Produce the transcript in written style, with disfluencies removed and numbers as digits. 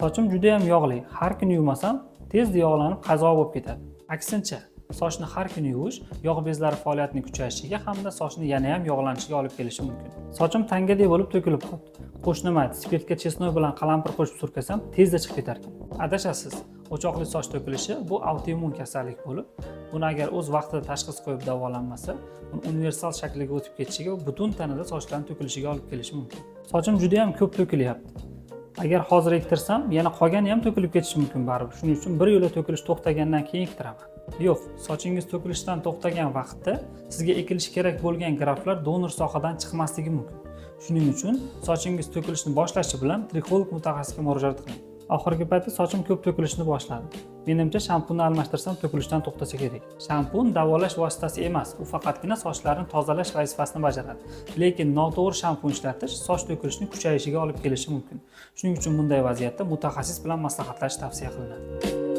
Sochim juda ham yog'li, har kuni yuvmasam, tezda yog'lanib qazo bo'lib ketadi. Aksincha, sochni har kuni yuvish yog' bezlari faoliyatini kuchayishiga hamda sochni yana ham yog'lanishiga olib kelishi mumkin. Sochim tangadek bo'lib to'kilib qoldi. Qo'shnim aytdi, spirtga чеснок bilan qalampir qo'shib surkasam, tezda chiqib ketar ekan. Adashasiz. O'choqli soch to'kilishi bu autoimmun kasallik bo'lib, buni agar o'z vaqtida tashxis qo'yib davolanmasa, uni universal shakliga o'tib ketishiga va butun tanada sochlarning to'kilishiga olib kelishi mumkin. Sochim juda ham ko'p to'kilyapti. Agar hozir ektirsam, yana qolgani ham to'kilib ketishi mumkin baribir. Shuning uchun bir yo'la to'kilish to'xtagandan keyin ektiraman. Yo'q, sochingiz to'kilishdan to'xtagan vaqtda sizga ekilishi kerak bo'lgan graftlar donor sohadan chiqmasligi mumkin. Shuning uchun sochingiz to'kilishni boshlashi bilan trixolog mutaxassisga murojaat qiling. Oxirgi paytda sochim ko'p to'kilishni boshladi. Menimcha, shampunni almashtirsam, to'kilishdan to'xtasa kerak. Shampun davolash vositasi emas, u faqatgina sochlarni tozalash vazifasini bajaradi. Lekin noto'g'ri shampun ishlatish soch to'kilishini kuchayishiga olib kelishi mumkin. Shuning uchun bunday vaziyatda mutaxassis bilan maslahatlashish tavsiya qilinadi.